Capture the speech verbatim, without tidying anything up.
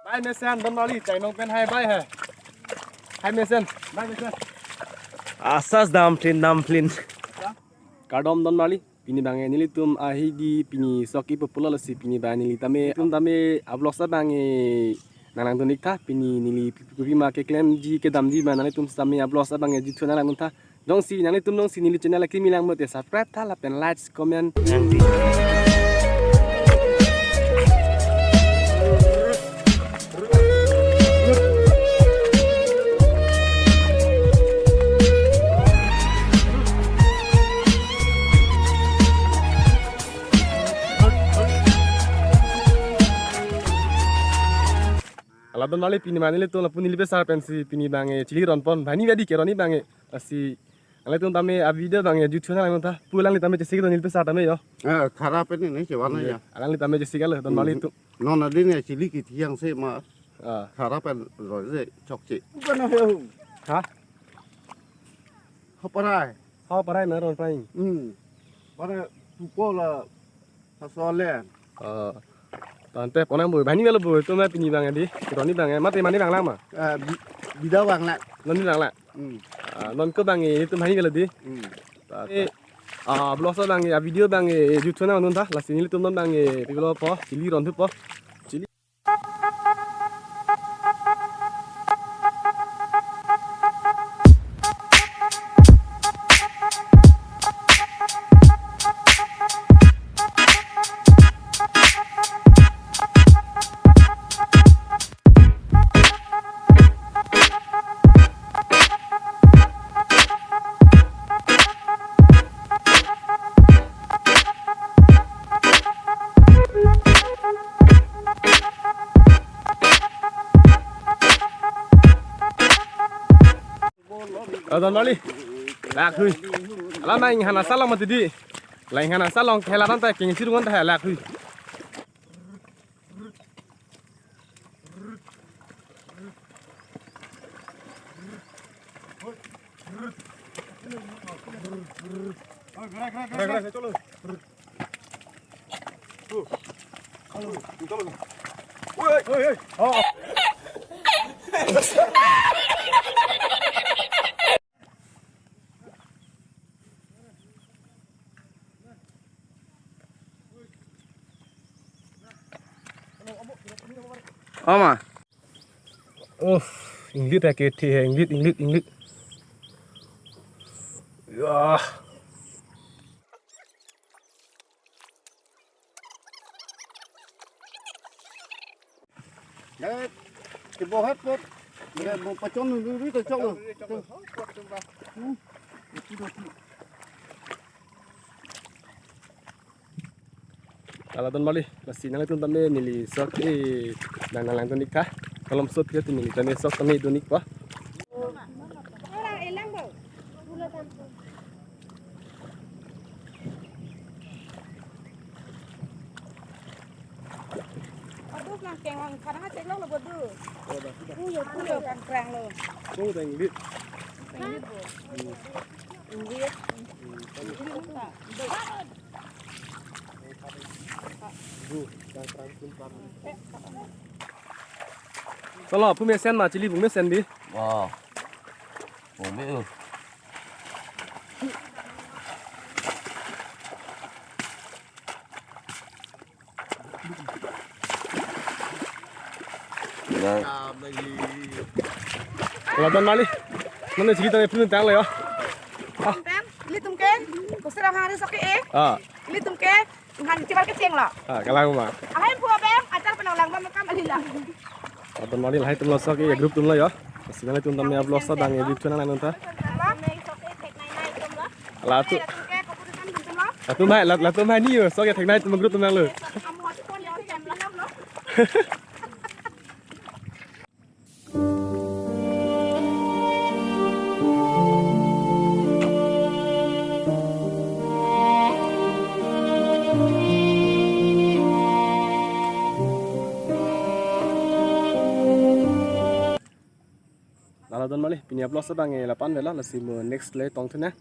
Hai mesen, don marli, chainong pen hai bai hai. Hai mesen, bai mesen. Asas damplin, damplin. Kardom don marli, pini abang ke nelitum ahidi pini sok-i pulo lasi pini abang neli tame, tum tame a-vlogs abang ke nanglangdun-ik tha, pini neli kopi ma keklemji kedamji ma nanglitum tame a-vlogs abang ke juthu nanglangdun tha. Jongsi nanglitum jongsi neli channel akimi lang mate subscribe tha lapen likes, comment. Ala don marli pini ma nelitum lapu neli pesar pensi pini abang ke chili ronpon. Banghini vedi ke ron-i abang ke. Lasi alanglitum tame a-video abang ke juthu nanglangdun tha. Pu alangli tame chesik do neli pesar tame yo. Eh, khara pen ne chevan ya. Alangli tame chesik alo don marli tum. Non adin ya chili kithiang se ma. Ah. Khara pen roi se chokche. Bukan na he hung. Ha? Haparai. Haparai ma ron prai. Hmm. Pada tupo la hasole. Oh. Tangte ponang bu. Banghini velo bu. Tum ma pini abang ke di. Ron-i abang ke. Mate mane abang lang ma. Eh, bi-, bida abang lang. Non abang lang. Hmm. Ah, non ke abang ke tum banghini velo di. Hmm. Ta, ta. Eh, ah, vlogs abang ke, a-video abang ke juthu nanglangdun tha. Lasi nelitum non abang ke pi velo po. Chili ron thupo. Chili. Don marli. Lak hui. Alam na inghan asal long mati di. La inghan asal long khela tangte king sirungan ta lak hui. Oma. Oh, inglit hai kethe hai, inglit, inglit, inglit. Ya. Eh, tibo hat pot. Ya, mo pachon dulu, dulu, kacang lo. Hmm. Ala don marli, lasi nanglitum tame neli sok-i nang nanglangdun-ik tha. Malomso aphi atum neli tame sok tame dun-ik po. Aduh, nang keng wang kadang acek lo lo bodu. Puyo, puyo kangkrang lo. Oh, dah inglit. Inglit bo. Inglit. Solo, pu mesen ma, chili bung mesen di. Wah. Bung me, uh. Ala don marli. Mane chili tame phun tang le yo. Pem, ilitum ke, kosira hari sok-i. Ah. Ilitum ke, han chibar kecheng lo. Ah, kalang ma. Ahai pu abang, achar penang lang bang kam alila. Ala don marli lahai atum lo sok-i, group atum lo yo. Lasi nanglitum tame a-vlogs abang ke juthu nanglangdun tha. Latum. Latum hai, lat-, latum hai ni yo, sok-i theknei atum group atum nang lo. Ala don marli, pini a-vlogs abang ke lapu-an velo, lasi mo next le tong thu nang.